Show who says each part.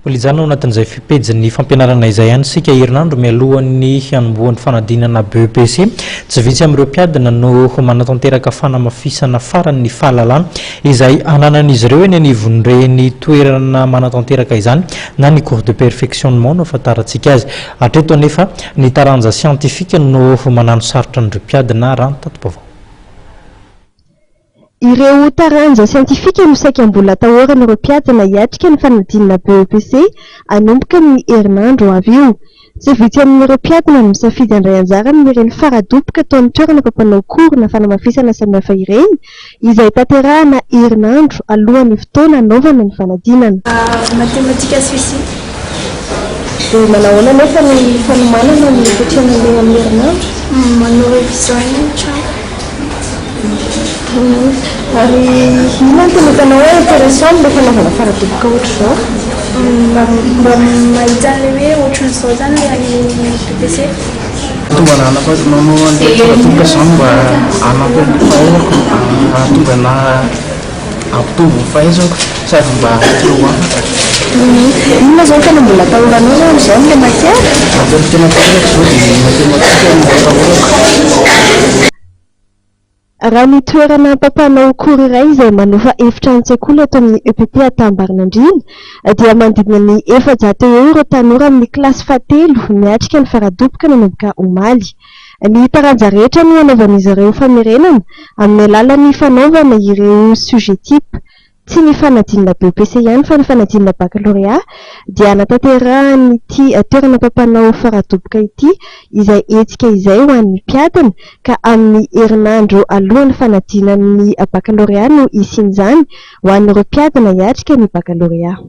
Speaker 1: Mbola hijanona ao anatin'izay pejin'ny fampianarana izay ihany isika herinandro mialohan'ny hanombohan'ny fanadinana BEPC. Tsy vitsy amin'ireo mpiadina no manatanteraka fanamafisana farany ny fahalalana izay ananan'izy ireo eny anivon'ireny toerana manatanteraka izany na ny cours de perfectionnement no ahafantarantsika azy. Hatreto anefa, ny taranja siantifika no manano sarotra an'ireo mpiadina raha ny tati-baovao.
Speaker 2: Ireo taranja siantifika no saika mbola atahoran'ireo mpiadina hiatrika ny fanadinana BEPC hanomboka ny herinandro ho avy io. Tsy vitsy amin'ireo mpiadina no misafidy handray anjara amin'ireny faradoboka ataon'ny toerana mpampanao cours na fanamafisana samihafa ireny, izay tanterahana herinandro alohan'ny fotoana hanaovana ny fanadinana.
Speaker 3: Matematika sy fizika.
Speaker 2: Dia manahoana anefa ny fanomanana ny fiatrehana an'ireny amin'ny herinandro?
Speaker 3: Manao révision eny an-trano.
Speaker 2: Ary inona no tena hitanao hoe intéressant amin'ilay fanaovana faradoboka ohatr'izao?
Speaker 3: Mba mba mahita an'ilay hoe ohatran'izao izany ilay any BEPC.
Speaker 4: Tonga nanao an'ilay faradoboka izany mba hanampy amin'ny fahaizako, hahatonga anà hampitombo ny fahaizako sady mba te ho afaka.
Speaker 2: Inona izao no tena mbola atahoranao izao amin'izao amin'ilay matière?
Speaker 4: Ny tena atahorako izao dia ny matematika no atahorako.
Speaker 2: Raha ny toerana mpampanao cours iray izay manofa efitranon-tsekoly eto amin'ny EPP Antahambarinandriana dia manodidina ny 400 eo ireo tanora amin'ny kilasy fahatelo miatrika ny faradoboka nanomboka omaly. Ny taranja rehetra no hanaovan'izy ireo famerenana amin'ny alalan'ny fanaovana ireo sujet type. Tsy ny fanadinana BEPC ihany fa ny fanadinana Baccalauréat dia hanatanterahan'ity toerana mpampanao faradoboka ity izay hetsika izay ho an'ny mpiadina ka amin'ny herinandro alohan'ny fanadinan'ny Baccalauréat no hisian'izany ho an'ireo mpiadina hiatrika ny Baccalauréat.